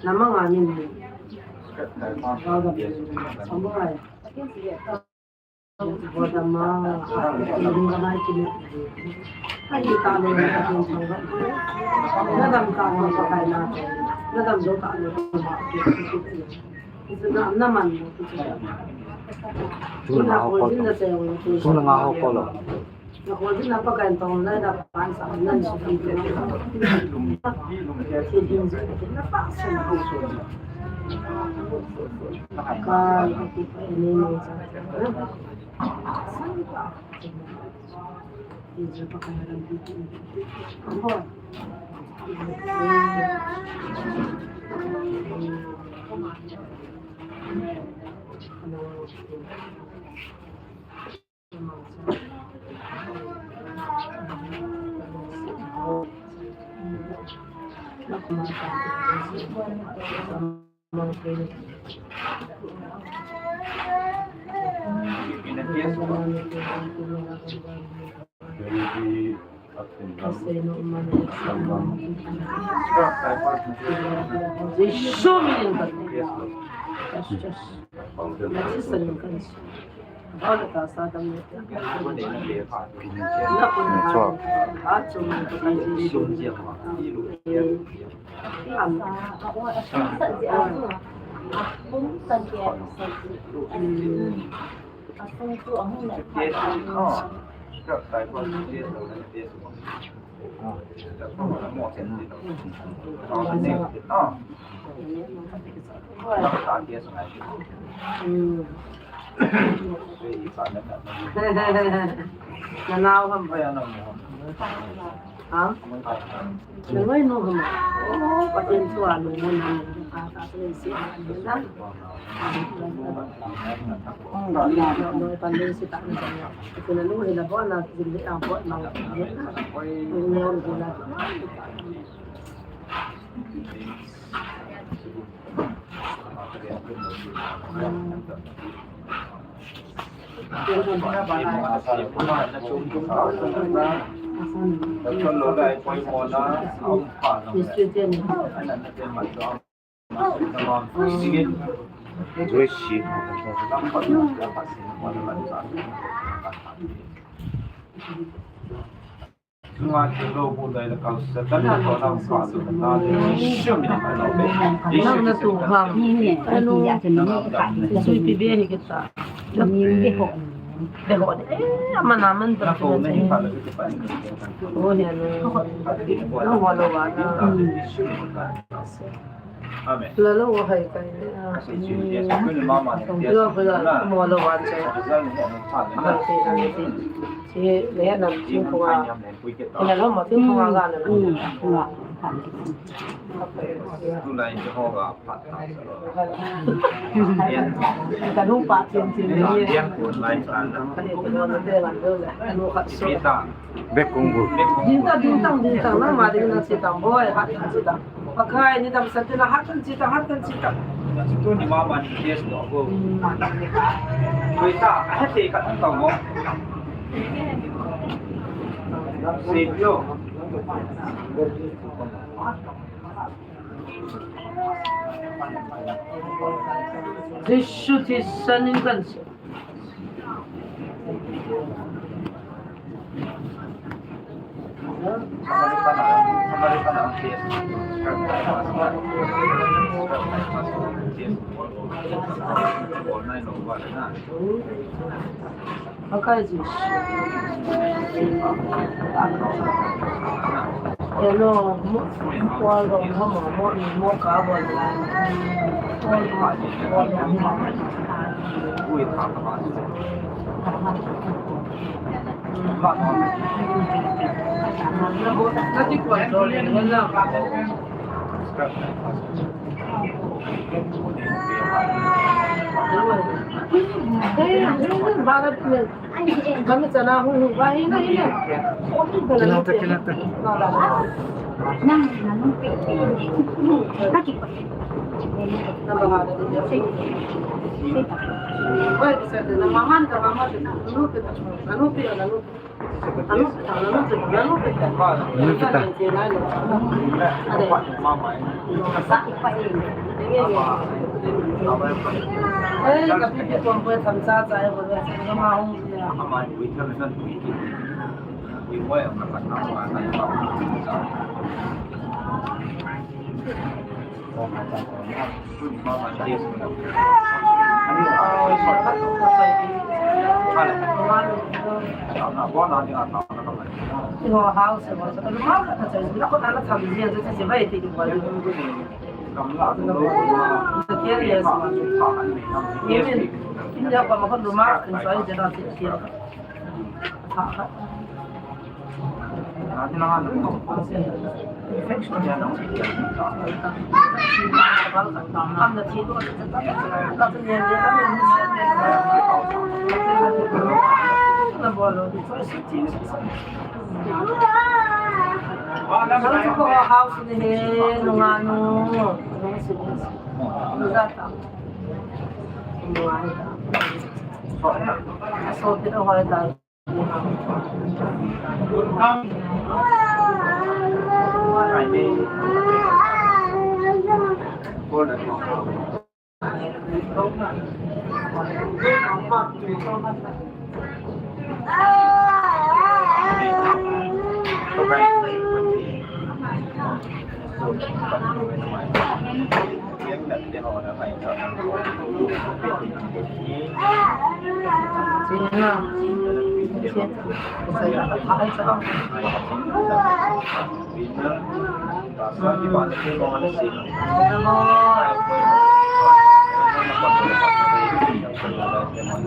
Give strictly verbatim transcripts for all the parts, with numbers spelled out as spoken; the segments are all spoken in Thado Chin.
Namang amin ni. Sampai. Bodama, Bodama kini. Ai, ta lo na ka tin thang ba. Na dam ta lo ka kai na. Na dam do ta lo ka ba. Na, na man mo. Tu na ho ko lo. Tu na ho ko lo. Na nao ham ba? Ha? Na ngai no ham? Oh, Pathen thu a lungmon ham. A ta se se na. Noi pan ding si ta na. Ku na nu hi la bo na, jin le a bo na. Ni ni ru na. Nang na tu ham. Sui pi be hi kita. Be ho. Eh, aman aman ta. Oh, ya no. No, wala wala. Amen. Lalo wa hai kai ne. Lalo wa lalo wa chai. Hai kai ne. Si le na si ko wa. Lalo ma si ko wa ga na. Tulai si ko ga. Ka nu pa tin tin ni. Ka ni ko na te la do la. Nu ka so. Bek kung bu. Ding ta, ding ta, ding ta. Nang ma ding na si ta. Boy, ha si ta. Pakai ni dam sa ti na, hatan si ta, hatan si ta. Tuni mama ni test no go. Koi ta, ha te ka ta mo. Save yo. Jisu Krista ning kan si. Hello, mo, mo, mo, mo, ka, mo. Kinata, kinata.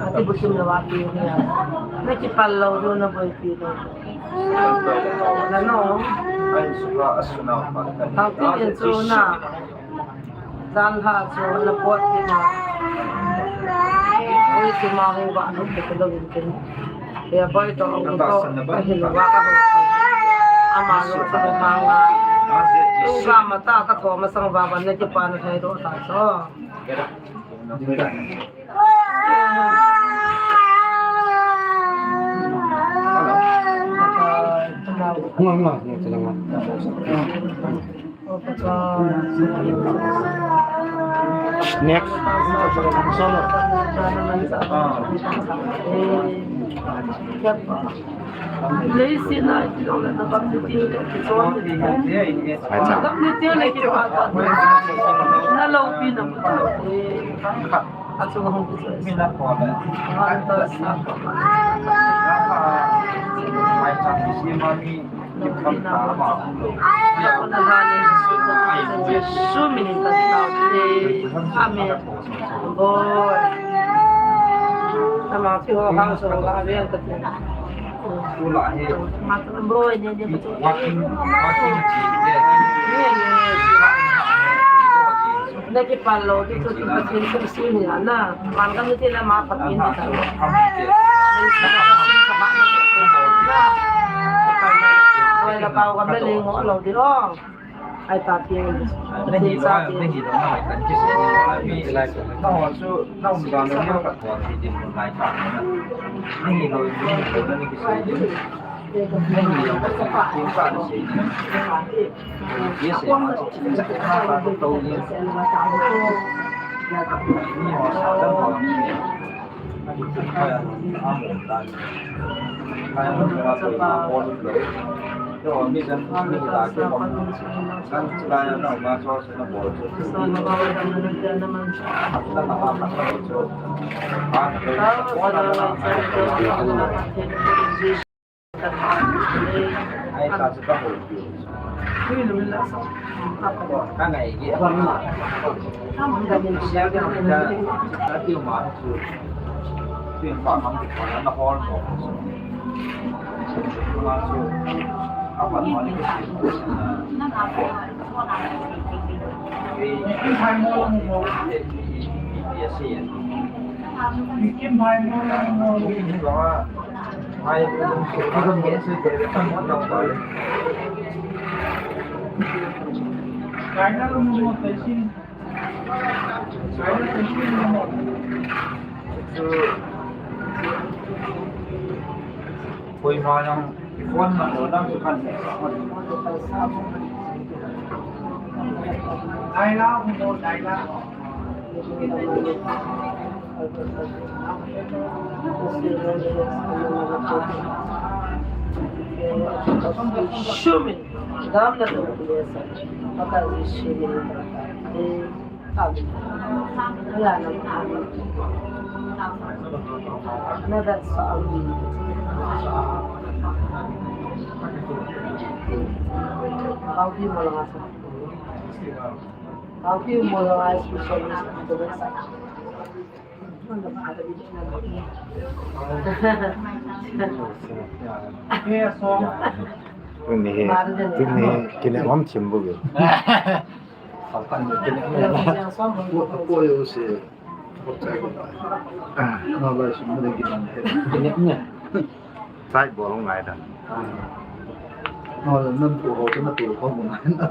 Ati bukim na wa pi ni ya. Na kipal lou do na boi pi lou. Na no. Tao ti yen chu na. Dan ha chu na pot ni na. Oi, ti ma hu ba no ke lo in ken. Ya boi to, to, ka hin wa ka ho. Ama lo sa ma nga. Tu ga ma ta ka tho ma sang wa ba ne ke pa na thai do ta so. Nga, nga, nga, nga. Next. Na kipal lou ti chu, Pathen thilsem hi na, man ka mi ti la ma Pathen ti ta. Koi la pau ka me le ngo lou ti lo. Ai ta ti. Na hi lo, na hi lo, na mai kan kisi ni lo, mi lai ko. Na ho chu, na um dan ni ka ko ti din lai ka. Na hi lo, na hi lo, na ni kisi. Shumin, damna lo kile sa, maka ji shumin, eh, amin. Ala na amin. Na dat sa amin. Kau pi mo la sa. Kau pi mo la sa, specialist. Tuni, tuni, kine mam chim bu ge. Sai bol ngai da. Ho, nan tu ho, tu na tu ho ngai da.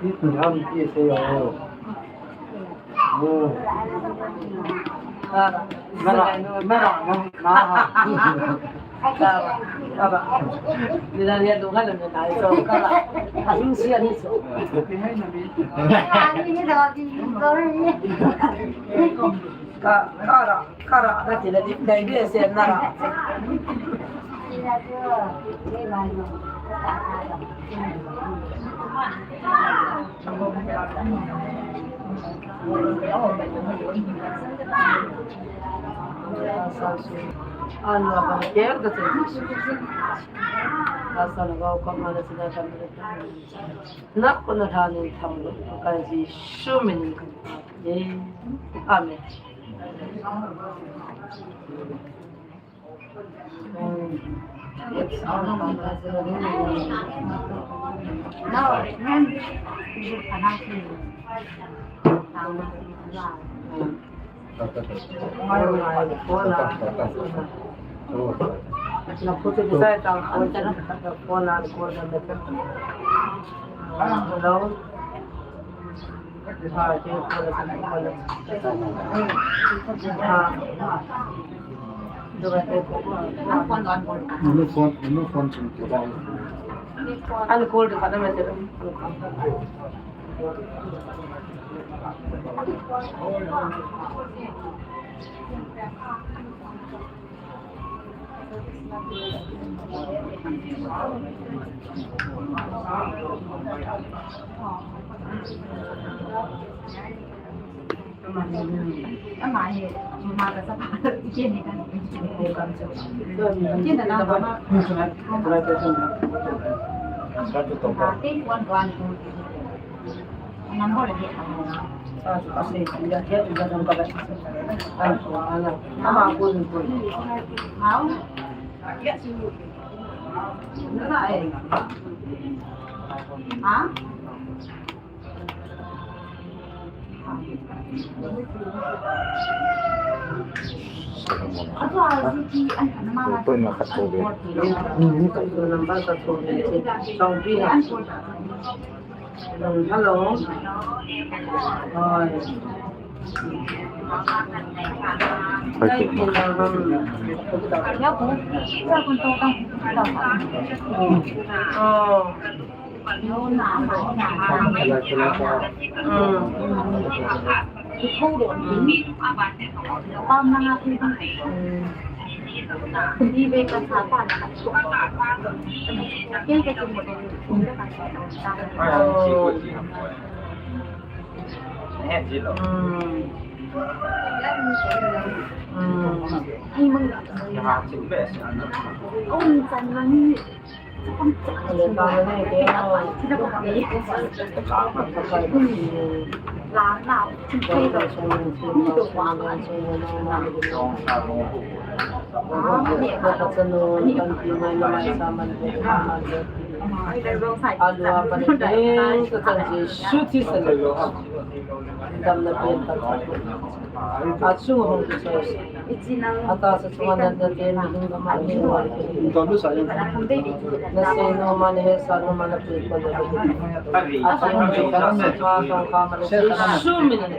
Itu ham ki se yo. Ka, kara, kara, na ti le, dai de se na ra. Amen. Hello. An call de kada mete. Hello. Alua pan ding, ka chan Jesu thisan. Damna pen pan. Achung hung kichoi. Atahsa chunga natna te, mihem gam a mihem gam a. Nasei nom a, nahetsah nom a, napeh khom nom a. Achung hung kichoi, kong kha ma Jesu min in.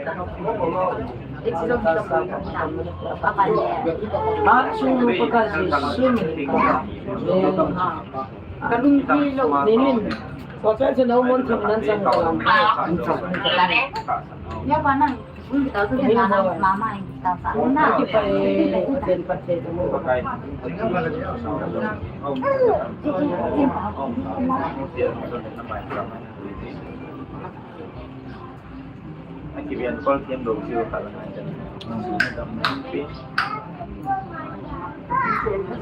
Achung hung kichoi, Jesu min in. Kalung hilou. Nimin. Ko cha cha nau mon tham nan chang kalam. An chang. Ya ba nang. Ui, kita tu kan mama yang kita tak. Kita pen pat te. Akibian kol tiam lo jiu kala ngai.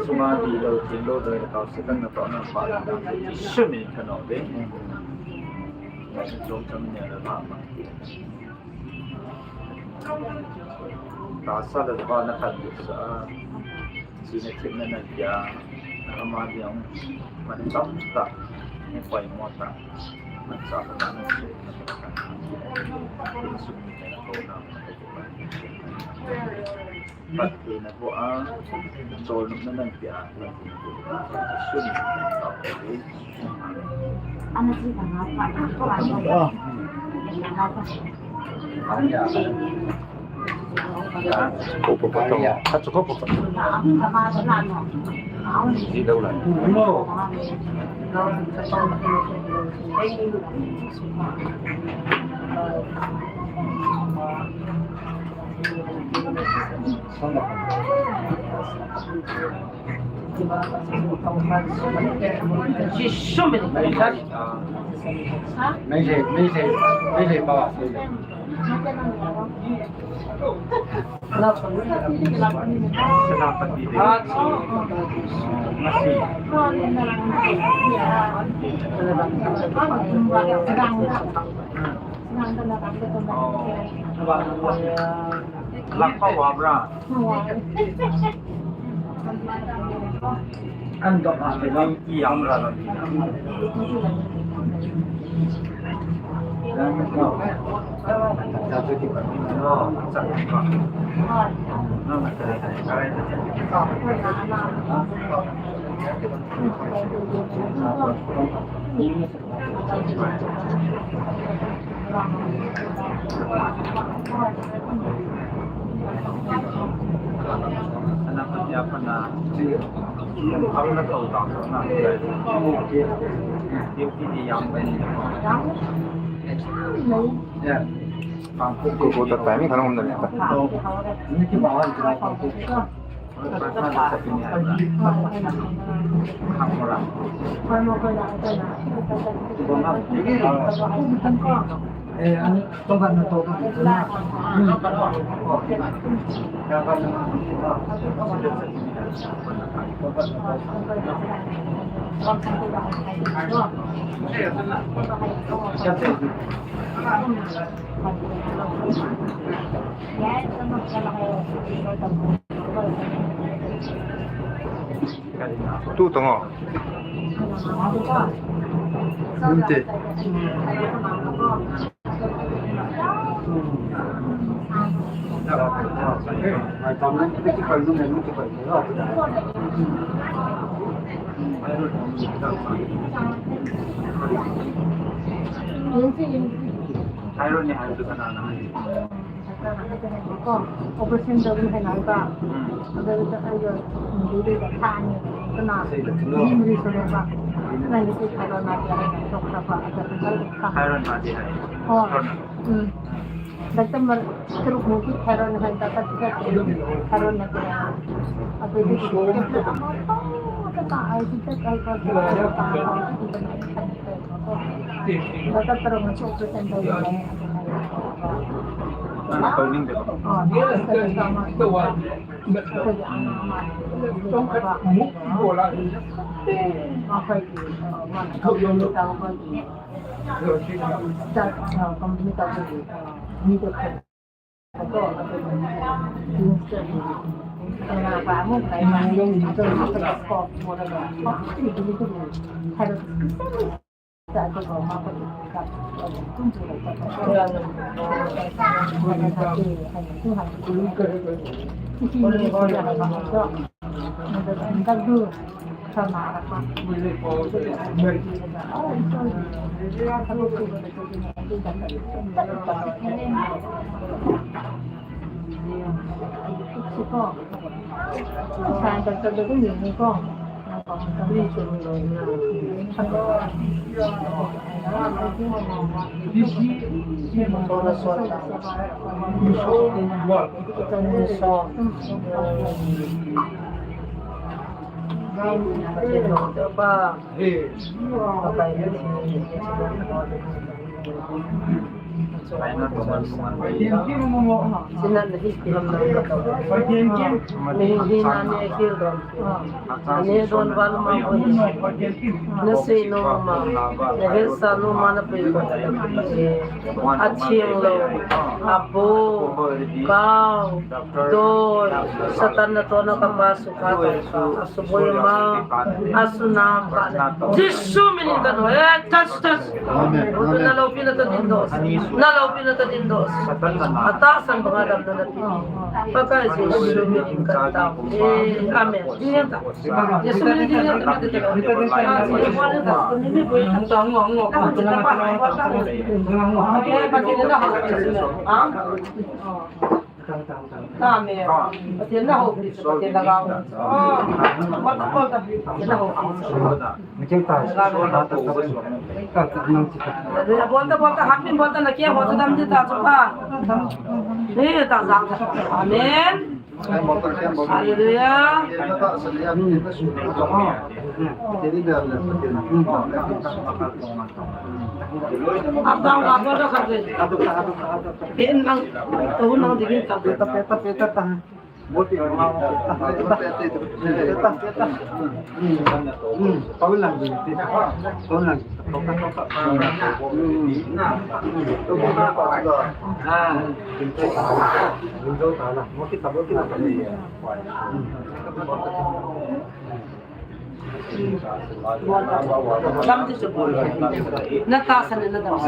Suma di lo tiam lo do kau sekan na to na pa. Sumi kano be. Jong cham ne la ba ma. Tahsa le vana khantousah a, chihna thepna napeh a, ama dinga manchah tah, napoimo tah, manchah tah, Pathen a kona, Pathen a kona, Pathen a kona, Pathen a kona, Lakpa wa bra. An dok a pe lang i am ra lang. Ko ko ta time khan hom da ne ta. Tu tongo. Nte. Thyroid ni haitu kana na. Operation tawding hai nai ta. Hmm. Ada kita ayo, hindi kita tanya. Kena. Hindi mo rin sa lupa. Na hindi kita na kaya na sa pa. Thyroid na di hai. Oh. Hmm. Doctor mar, terus mungkin thyroid na hai ta, ta kita thyroid na kaya. Apa itu? Kita amat tahu, kita ay kita ay kita. Bata pero mas open tayo. Ano, tawning, di ba? Oh, Sinan na hi kilam na ka. Ni hi na ni kil don. Ani don val ma ko. Na sei nom ma. Na hel sa nom ma na pe ko. A ching lou. A bo. Kau. Doi. Satan na to na ka pa su ka to. A su boi ma. A su nam ka. Jesu min in ka no. Eh, touch, touch. Amen. Amen. Na loupi na ta din dos. Na loupi na ta din dos. Atasan banga dam na na pi. Pakai Jesu min in ka ta. Eh, amen. Din ta. Jesu min din ta. Amen. Pathen na hou, Pathen na gao. Pathen na hou. Bolta, bolta, happy bolta, na ke ho dam di ta chupa. Ni ta jang. Amen. Hallelujah. Abang, abang dah kata. Pin nang, tahu nang dingin tak. Peta, peta, peta, ta. Peta, peta. Hmm. Hmm. Pau lang ding, peta. Pau lang. Toka, toka. Hmm. Hmm. Toka, toka. Ah. Window ta la. Mo kita, mo kita. Hmm. Dam ti su bol. Na tahsan na dam.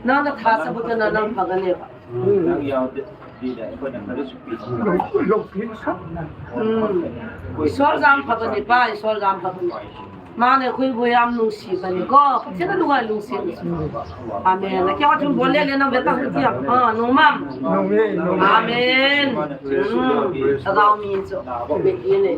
Na, na tahsan bu ta na nang pagane ba. Hmm. Isor jam pagane ba, Isor jam pagane. Mane khui bu jam nungsi bani ko. Pathen a lunga lungsi. Amen. Na kya chun bol le le nang beta hu tia. Ah, nung mam. Nung e, nung. Amen. Hmm. Agao mi chu. Be ye ne.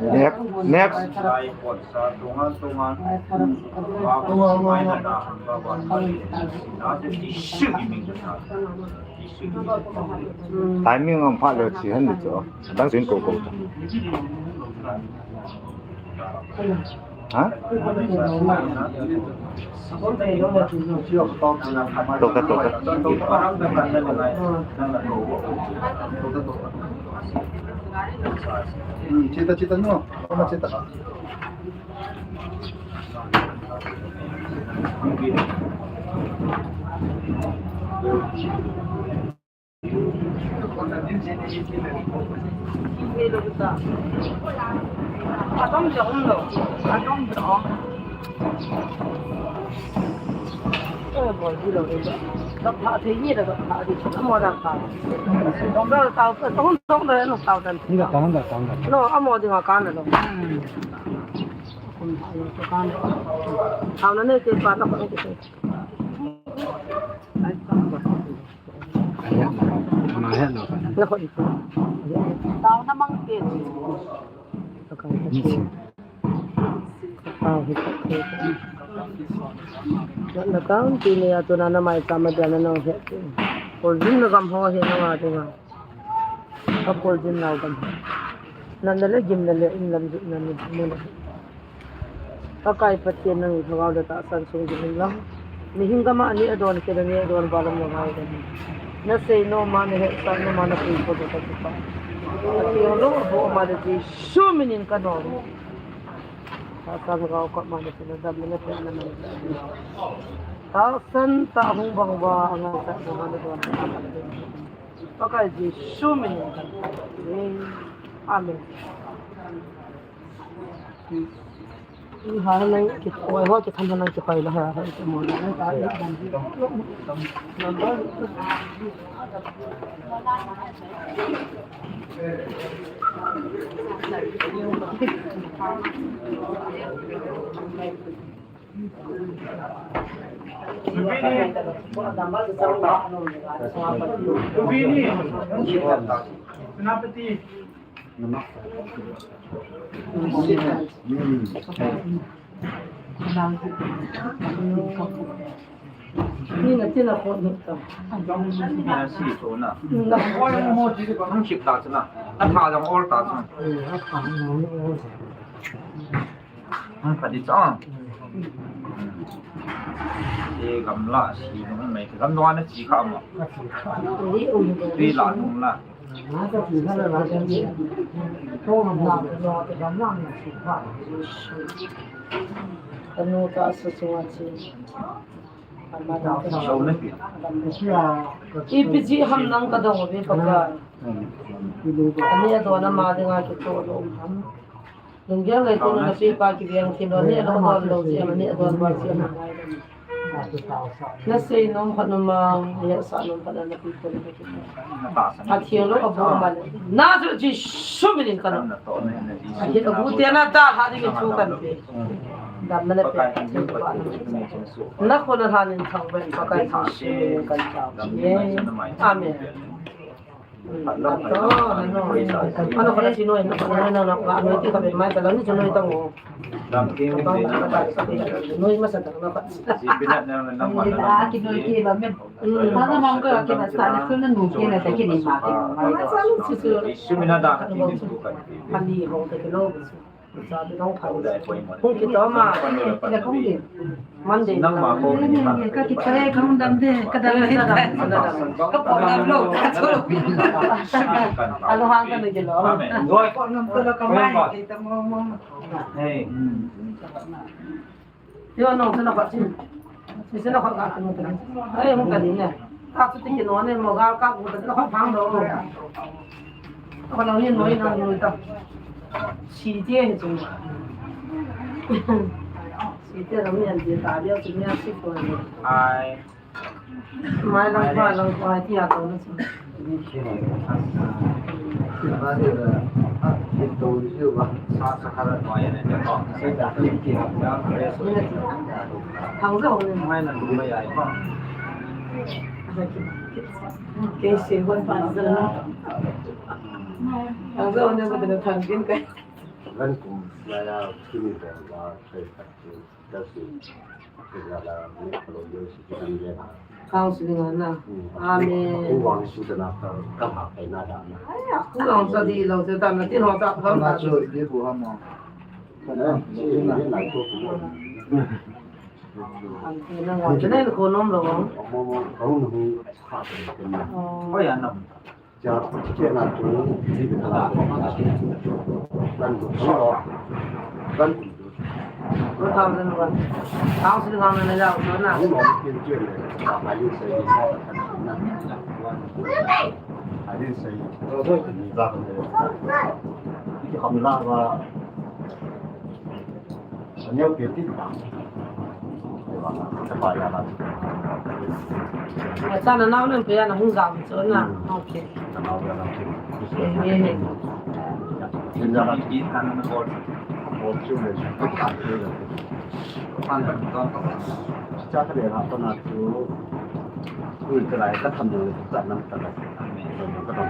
Next, next. Timing ang pha lo chi han ni cho. Dang sin ko ko. Ha? Toka, toka. Hmm, chita, chita, no. Toma, chita. Tao na mang tin. Tao hi tak thei. Na tao ti ni a tu na na mai ka ma dia na nong he. Kol jin na gam ho he na nga tu nga. Ka kol jin na gam. Na na le gim na le in lam jin na ni mo na. Pakai Pathen, nangin lhagao le tahsan sunggim in lang. Mihem gam a neh adon, kei le neh adon, valam le ngaidam. Nasei nom a, nahetsah nom a, napui phat u kakipa. Pathen lou, aboh ma le Jesu min in kanom. Tahsan lhagao koma nape, nadam le napeh na man. Tahsan tah hung bang uva, angaisah na, nadon. Pakai Jesu min in kanom. Amen. Iha nang kithoi ho, kitham nang kithoi la ha, ha, kimo la, ha, ha, ha. Senapati. Ni na tina ko ni ta. Na si to na. Na ko mo ti ko hung sip ta na. Na tha jong ol ta na. Hung pha di cha. E gamla si no mai ka gam no na si kha ma. Ti la nung la. Kanu ka asa sunga chi. Ipi ji ham nang kadong ve Pakai. Ani adon ama dinga kitoh lou ham. Lunggel ngaito na nape pa kiveng thim lou, neh lou don lou jeh a, neh don ba jeh a. Nasei nom khat nom a, nahetsah nom khat a nape pa le. Atheng lou, aboh ma le. Nazareth Jesu min in kanom. Ahin agu te na dalha dingin thu kape. Damna napeh, Pathen pa. Nakhut nalhan in thangvah in Pakai Jesu min in kanom. Amen. Hung kitoh ma. Monday. Nang ma ko ni ma. Ka kitah e, ka hung dam de, ka dam de. Ka po dam lou, ka cho. Alo hang ka na gelo. Amen. Doi ko ngam ko la ka mai, kita mo mo. Hey. Yo no, sana pa chin. Sana pa ka mo. Ai, hung ka ni ne. Ka chu ti kino ne, mo ga ka ko ta ko phang do. Ko na ni noi na noi ta. Si je he chu. Si je na mi an je ta dia chu mi a si ko. Ai. Mai lang pa lang pa ti a to na chu. Hangzo ni. Kei se hon pa zan. Hangzo ni ba de thang kin kai. Ran kum la ya kini ba ba kai ka. Counseling na. Amen. Ku vang sa di lo, se ta na tin ho ta. Na chu di bu ha mo. An ti na ngol, ne ko nom lo. Oh. Oi, ano. Two thousand one. Council hang na jao so na. Acha, nanao lam pe a na hung jao chu na. Hmm. Okay. Nanao lam pe. Eh, eh, eh. Cha ka le ha pa na chu. Ui, ka lai ka tham le ka nam ta la. Ka nam ta la.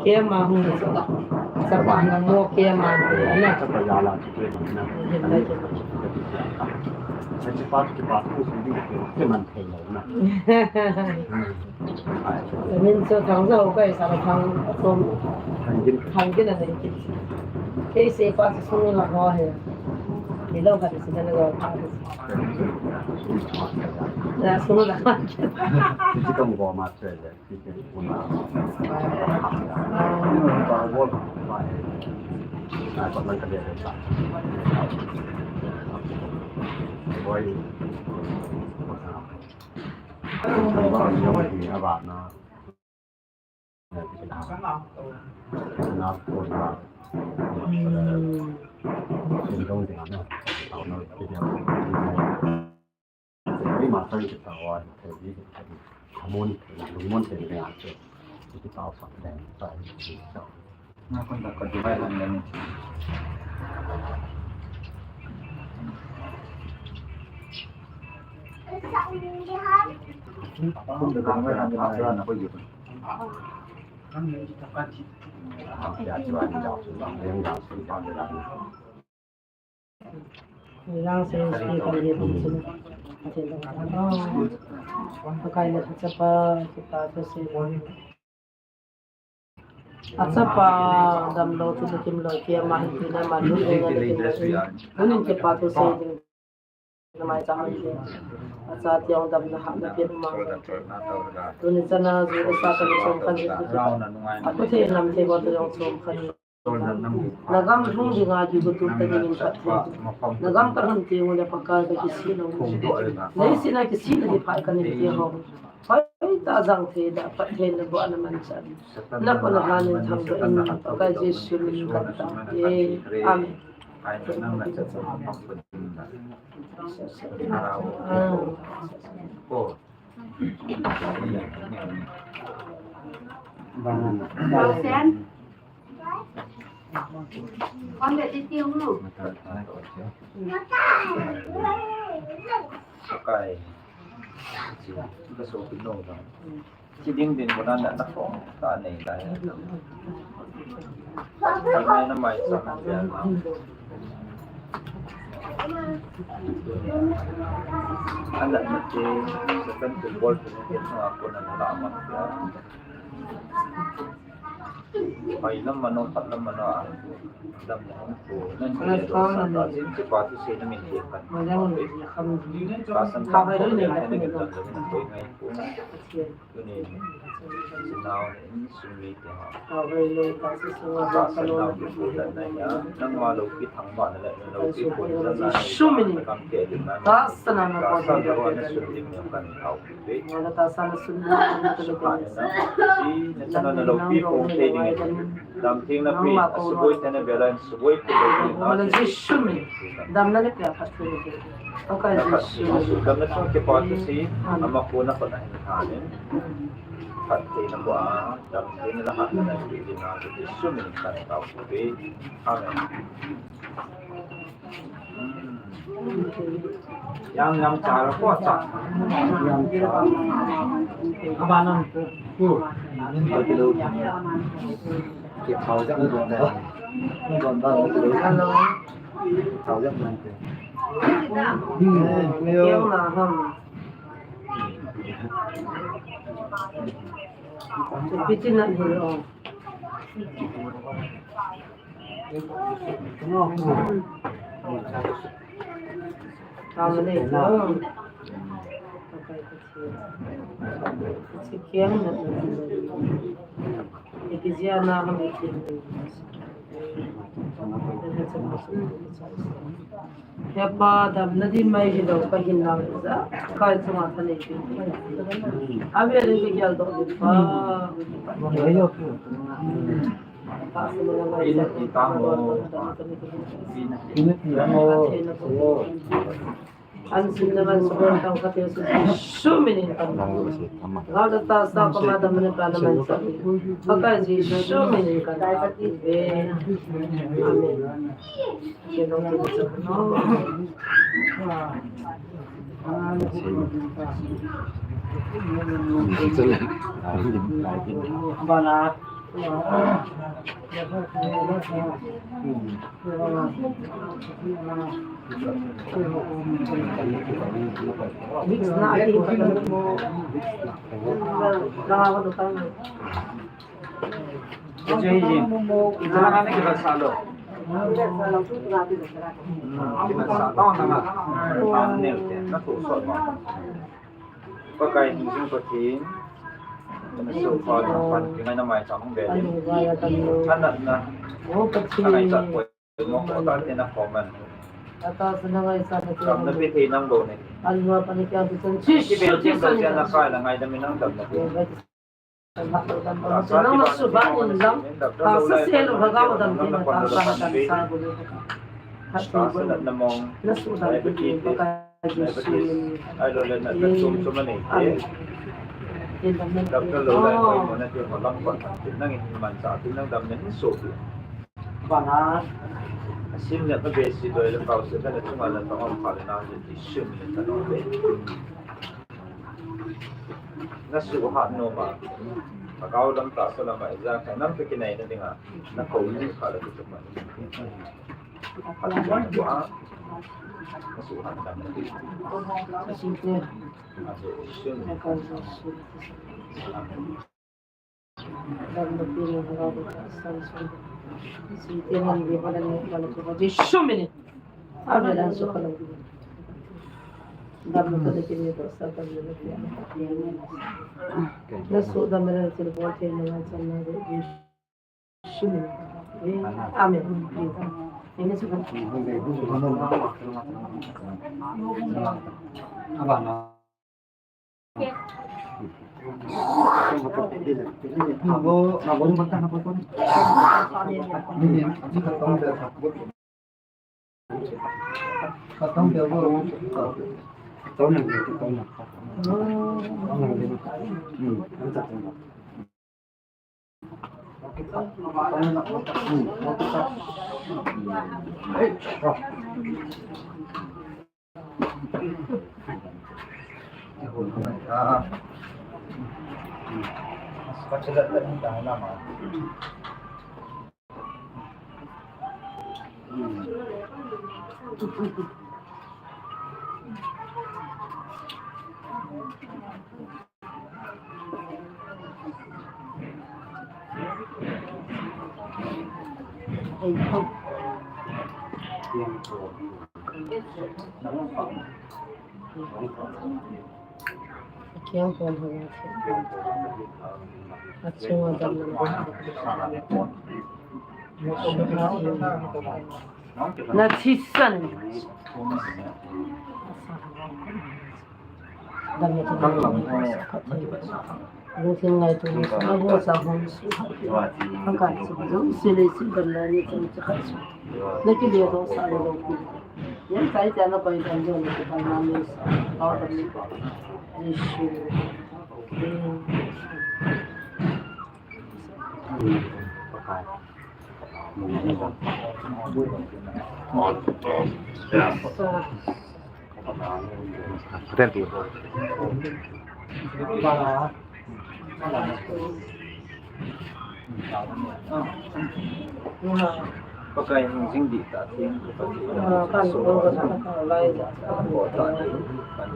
Keima hung sa. Sapa na mo keima na. Sapa ya la tu na. Sapa tu pa tu si di ke man thei lo na. Min so thang sa ho kai sa thang som. Thang gin. Thang gin na ni. Kei se pa se sung la ho he. Ni lo ka se na lo pa. Na sung la. Ti ti kong go ma che le. Ti ti un na. Ni pa go pa he. Na pa man ka le ta. Oi. Ba ni ba na. Pakai le chapa, chapa to se. Achapa damlou, thil kimlou, kiama hin tina ma, lungin kipa thusei ding. Namai chang hin. Acha tiang damna hahna pen uma. Tuni chana ju sa ka chom khan. Atu thei nam thei ko to jong chom khan. Nagam lhung dinga ju ko tu ta ding in phat thei. Nagam ka lhun ti ngule Pakai ka kisih lou. Leiset a kisih na hi phat ka nei ti ho. Hoitah a jang thei da, phattheina boh a na manchah. Na kona lhanin thangvah in, Pakai Jesu min in kan tao e. Amen. Pakai. Ka so pin no ba. Chi ding din mo na na ko ta nei lai. Ka mai na mai sa na ya. Ana na te sa kan tu bol tu ne ke sa ko na na ma ya. Mai na ma no, pat na ma no. Dam na ko. Nan ko ya do sa ta. Chi pa tu se na min ke kan. Ka san ta ko ne ne dam na ko ngai ko. Tuni, sinau in sumi te ha. Tahsan nau ki pu dan na ya. Nangma loupi thangvahna le, na loupi pu dan na ya. Sumi ni. Kam ke din na. Tahsan na ko. Tahsan na ko na sun ding na kan thau pi. Wala tahsan na sun ding na kan thau pi. Si, na chana na loupi pu thei ding. Damtheng na pi, asuboi te na bela in suboi pi loupi na. Wala Jesu min. Damna le pia phatthei. Pakai Jesu. Damna chung kipa tu si, ama ko na ko na hin hanin. Phattheina boh a, damtheina le hatna nei peh ding a, Jesu min in kan tao pi. Amen. Hmm. Yang, yang cha la ko cha. Yang cha. Aba nan ko. Ko. Nin ko ti lo. Ke thao jang don da. Don da ko ti lo. Hello. Thao jang don ko. Hmm. Yang na ham. Piti na hi lo. Hepa, damna ding mai hilou, ka hinna jeh a, ka chunga thanei peh. Avel in ka geldoh ding pa. An simna man subon tang ka te su Jesu min in kan. Gau da ta sa ko ma da mane pa na man sa. Pakai Jesu min in kan. Amen. Kimanchah tao nanga, pan nel te, na tu sot ma. Pakai hingjing Pathen, na sofa pan kingai na maicham hung be le. Thanatna, na ngaichat poi mo ko ta te na khoman. Damna pe thei nang bou ne. Kibel jing bou te na kai la ngaidam in nang damna pe. Nang na suba in lang, Pastor Sel Lhagao dam tin na ta sa dam sa bu le. Pastor na mong, na su dam tin diabetes, Pakai Jesu. Ai lo le na, na chom chom a nei te. Amen. Tin dam na. Doctor lo lai mo na ti mo lam kon tin nang in man sa tin nang dam na hin so. Bana. Asim ne pa be si doi le kau se ka na chunga la ta om pa le na Jesu min ta no be. Na suhat nom a, Lhagao lam tahsa lam a ija kha, nang toh kinaina dinga, na kou ni kha la kichuk ma. Phat ma tua, na suhat dam na. Ajo sun. Jesu min in. Amen. Amen. Akiang pon ho ya. Achung adam na. Na thisan. Damna. Lungthim ngaito, na go sa hon su. Haka su, jong sile si damna ni chang cha su. Na kile dong sa le dong. Yan sai cha na pai dam jong na ki pai na ni sa. Hao dam ni. Jesu. Pakai hung jing di ta ting, Pakai hung jing di ta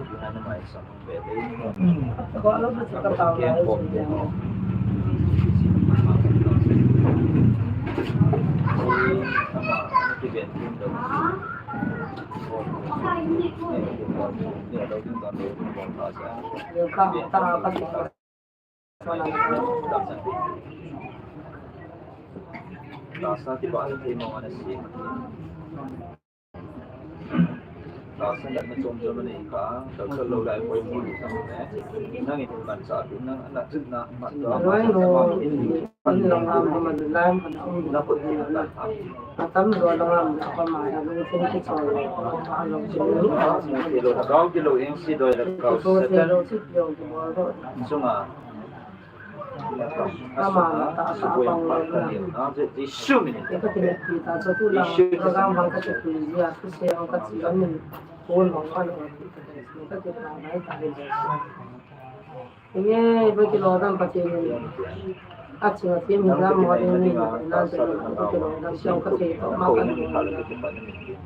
ting, Pakai hung jing di ta ting. Tahsa kibahna thei mong ana sei. Tahsa natna chom chom anei kha, tahsa lou lai poi mo ni sang ne. Nangin manchah pi nang ana chun na, manchah ma, manchah ma. Atam jo langa, ama lungthim kichol. Mo ti lou, Lhagao kilou, eng si doi Lhagao, Satan sunga. Ama, ta, ta, ta, ta, ta, Jesu min in. Eka kine pi ta, so tu la, Jesu. Program bang ka tu ya, tu se ang ka chi min. Pon bang ka lo, ka tu ta, ka tu ta, ta, ta. Inge, iba kilo dam Pathen in. Achi achi mi dam mo ding ni na de na de kilo dam siang ka te to ma ka ni.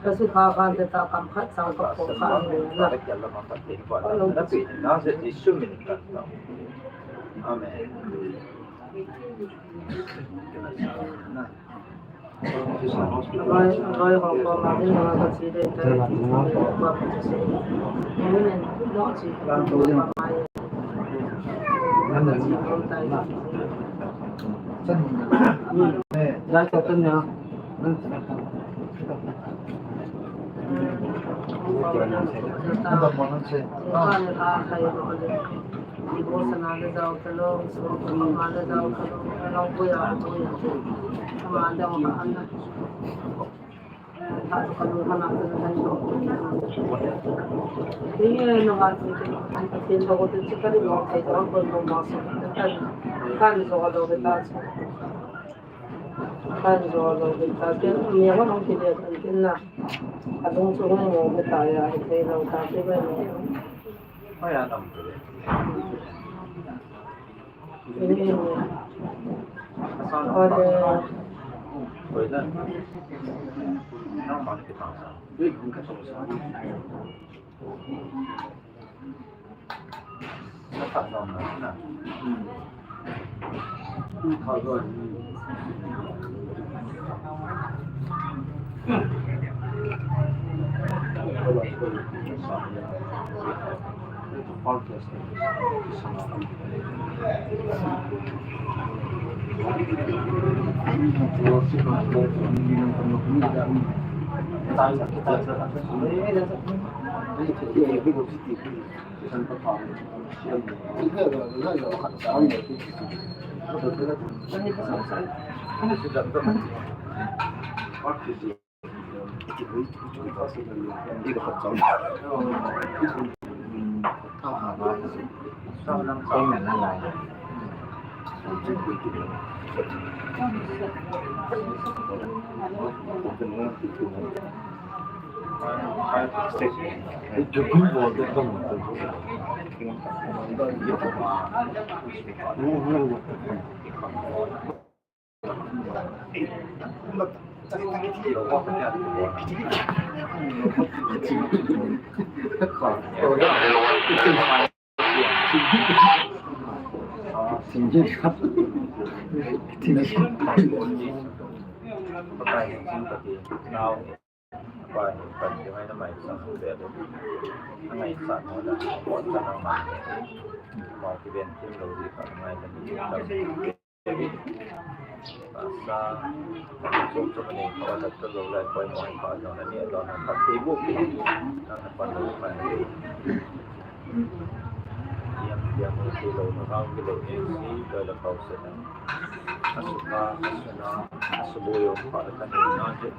Ka si kha khan te ta kam khat sang ka ko kha ni na. Amen.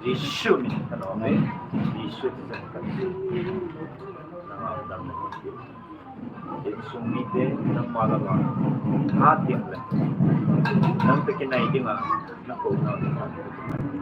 Jesu min in ka nom e, Jesu ti chan ka ti. Nang a dam na ti. Insung mite, nangma lama hat ding le, nang te kinai dinga, na ko na, na ko na.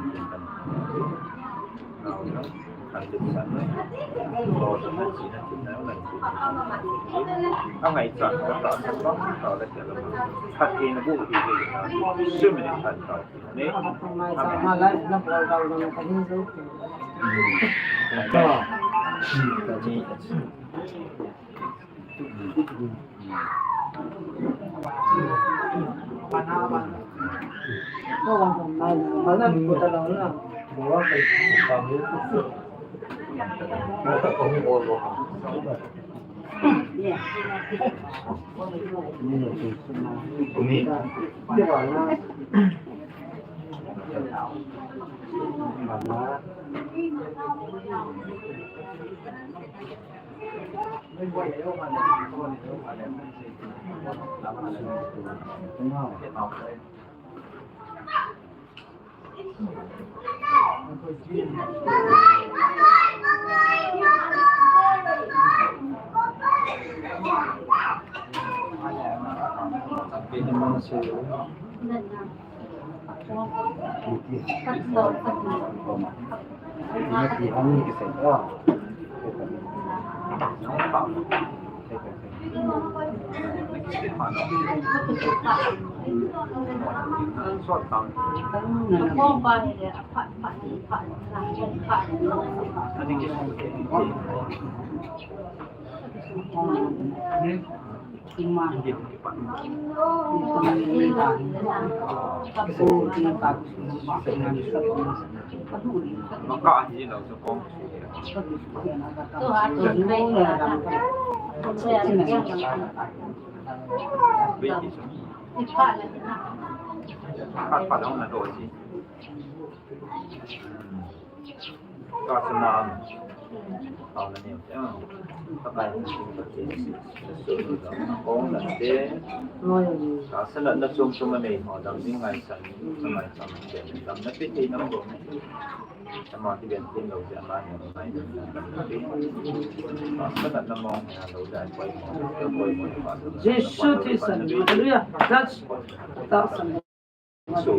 Jesu Christ, hallelujah. That's, that's Amen.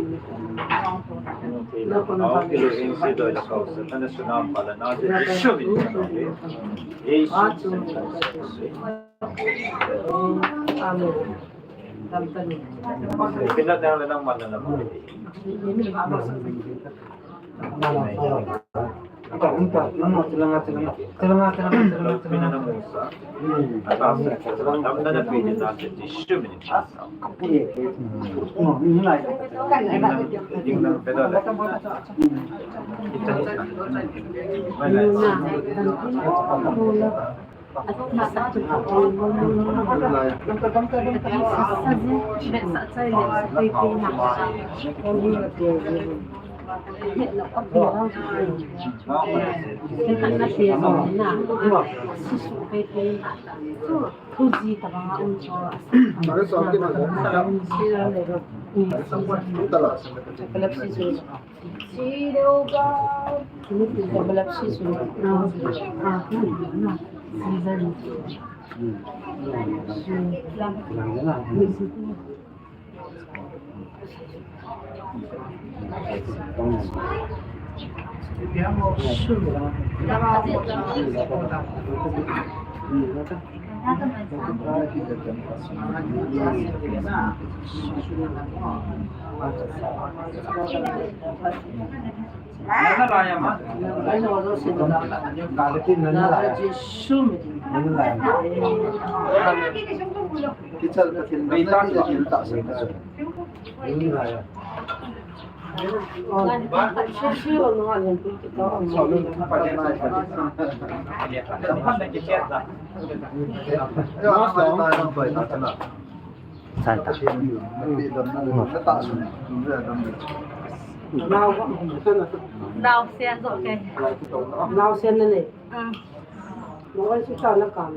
Naosen zo ke. Naosen na ne. Ah. Naosen ta na kam.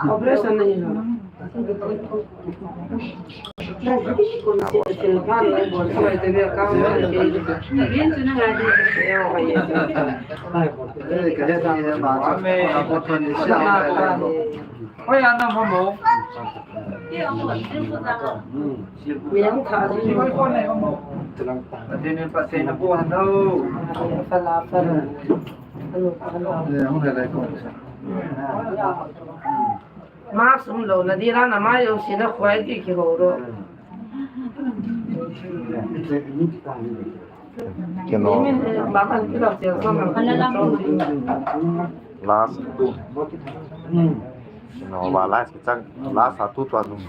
Operation na hi na. Oi, ana mamo. Miang kha ji. Pathen in pathen na bu han tho. Fala, fala. Hello, hello. Mask um lou na di la na mai u si na khoi di ki ho ro. Kino. Last. Kino, ba last kichang, last a tu tu anum.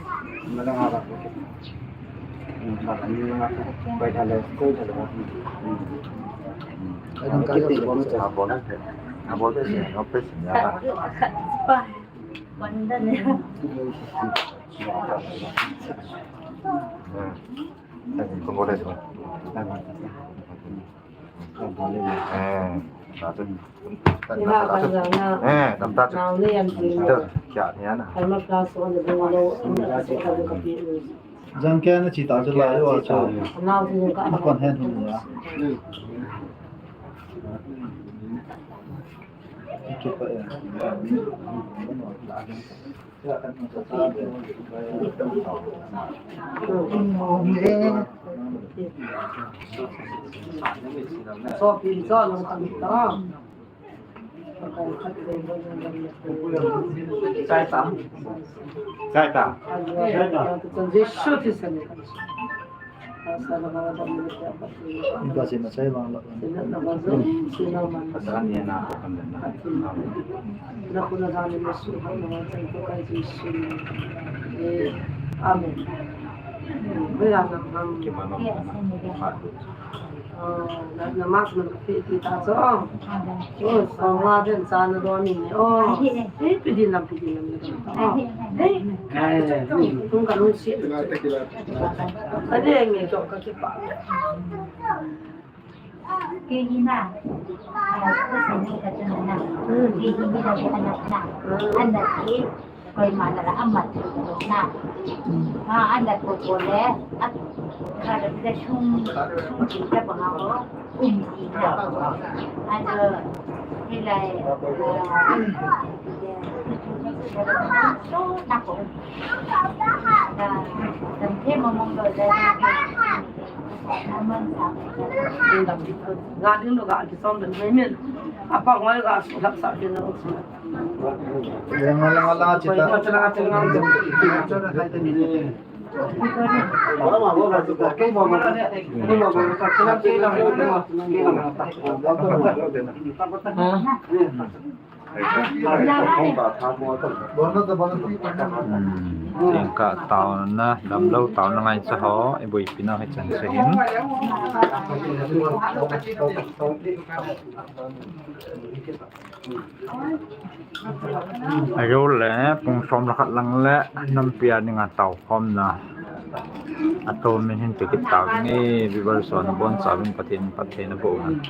Abol. Abol. Abol. Jang kei na chi ta chu lai lo a chu. Na kon hen hun ya. Chai ta. Chai ta. Jesu Christ. Iba sina sai bang la. Sina na ba zo, sina man. Asa ni na ko kan na. Na ko na zani masu ha na wa chan ko kai Jesu. Eh, amen. Bela na ham. Ki mano na. Ha. Oh, na na mas man ka ti ta zo. Oh, so wa den sa na do ni. Oh, eh, pi din lam, pi din lam. Oh, eh, tung ka lung si. Ade nge jo ka kipa. Kei hi na. Ah, ko sa ni ka tu na. Kei hi ni da ko na na. Ana ki koi ma na la ama tu na. Ah, ana ko ko le. At ka da sung sung ki da ba ha ko. Um ki na. Ana ni lai. Na ko. Nga ding lo ga kisom den mai men. Apa ngoi ga su lak sa den lo su. Lenga lenga la chita. Jingkah taona, damlou taona ngaicha ho, iboipi nau hichan se hin. Ajou le, pung som le khat lang le, nampi a dinga taokhomna. Ato min hin pe kit tau nge, viewers ho nabonchauvin Pathen, Pathen aboh un.